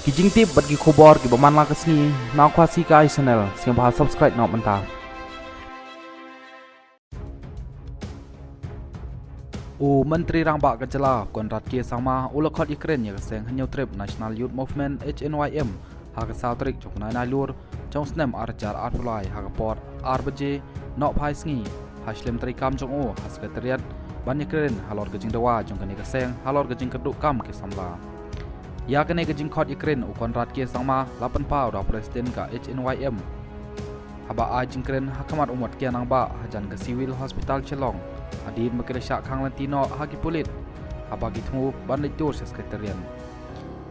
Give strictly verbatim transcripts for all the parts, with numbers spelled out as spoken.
Ki jingtip bad ki khubor kiba man la ka sngi na Khasi Kai Channel, sngewbha subscribe noh mynta. U Myntri Rangbah ka jylla Conrad K Sangma u la khot ïakren ïa ka seng Hynñiewtrep National Youth Movement, H N Y M, ha ka saw tarik jong u bnai Nailur jong u snem ar hajar arphew lai ha ka por ar baje nohphai sngi ha shlem treikam jong u ha Secretariat ban ïakren halor ka jingdawa jong kane ka seng halor ka jingkyrduh kam ki samla. Ïa kane ka jingkhot ïakren u Conrad K Sangma la pynpaw da u President ka H N Y M haba ai jingkren ha khmat u Motkiang Nangbah hajan ka Civil Hospital Shillong hadien ba ki la shah khang lynti noh ha ki pulit haba ki thmu ban leit tur sha Secretariat.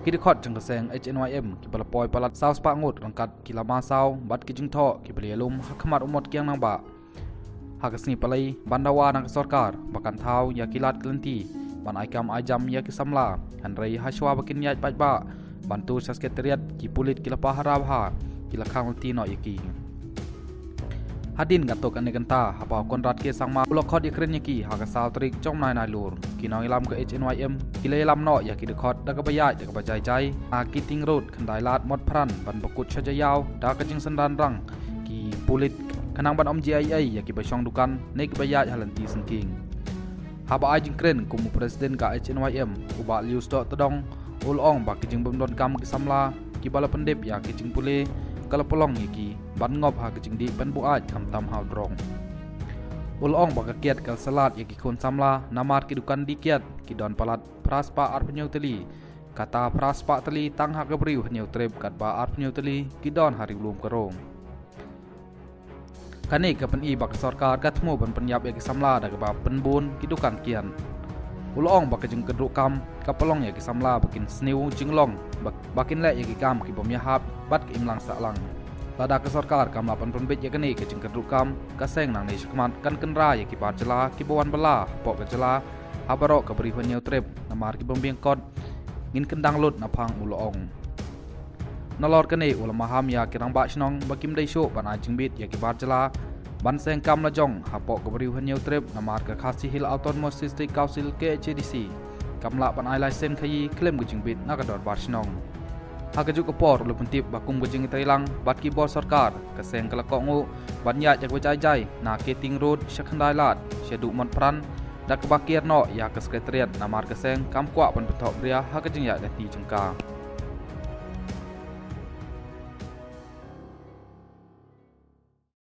Ki dkhot jong ka seng H N Y M kiba la poi palat saw spah ngut ryngkat ki lama saw bad ki jingthoh kiba la ïalum ha khmat u Motkiang Nangbah ha ka sngi Palei ban dawa na ka sorkar ba kan thaw ïa ki lad ki lynti ban ai kam ai jam ïa ki samla, hynrei ha shuwa ba kin ïaid paidbah ban tur sha Secretariat, ki pulit ki la pahara bha, ki la khang lynti noh ïa ki. Hadien katto katne kynta haba u Conrad K Sangma u la khot ïakren ïa ki ha ka saw tarik jong u bnai Nailur, ki nongïalam ka H N Y M ki la ïalam noh ïa ki dkhot da kaba ïaid da kaba jai jai ha Keating Road, Khyndailad, Motphran ban ba kut sha Jaïaw da ka jingsynran rang ki pulit khnang ban ym ji ei ei ïa kiba shong dukan ne kiba ïaid ha lynti syngkien. Haba ai jingkren kum u President ka H N Y M, u Bah Liusdoh Tdong, u la ong ba ki jingbym donkam ki samla kiba la pyndep ïa ki jingpule ka la pynlong ïa ki ban ngop ha ki jingdih ban buaid khamtam ha u drok. U la ong ba ka kiad ka la sa lad ïa ki khun samla namar ki dukan dih kiad ki don palat phra spah arphew hynñiew tylli, kata phra spah tylli tang ha ka briew Hynñiewtrep katba arphew hynñiew tylli ki don ha Ri Lum Karo. Kane ka pyni ba ka sorkar ka thmu ban pynïap ïa ki samla da kaba pynbun ki dukan kiad. U la ong ba ka jingkyrduh kam ka pynlong ïa ki samla ba kin sniew jinglong ba, ba kin leh ïa ki kam kibym ïahap bad ka imlang sahlang. Lada ka sorkar kam lah ban pynbeit ïa kane ka jingkyrduh kam, ka seng nangne shakhmat kan kynra ïa ki bar jylla kiba wan bylla hapoh ka jylla ha baroh ka Ri Hynñiewtrep namar kibym biang kot ngin kyndang lut, naphang u la ong. Nalor kane u la maham ïa ki rangbah shnong ba kim dei shuh ban ai jingbit ïa ki bar jylla ban seng kam la jong hapoh ka Ri Hynñiewtrep namar ka Khasi Hills Autonomous District Council, K H A D C, kam lah ban ai laisen khaïi khlem ka jingbit na ka dorbar shnong. Ha kajuh ka por u la pyntip ba kum ka jingïatreilang bad ki bor sorkar, ka seng ka la kohnguh ban ïaid ïa kaba jai jai na Keating Road sha Khyndailad shaduh Motphran da kaba kiar noh ïa ka Secretariat namar ka seng kam kwah ban pynthok bria ha ka jingïaid lynti jong ka.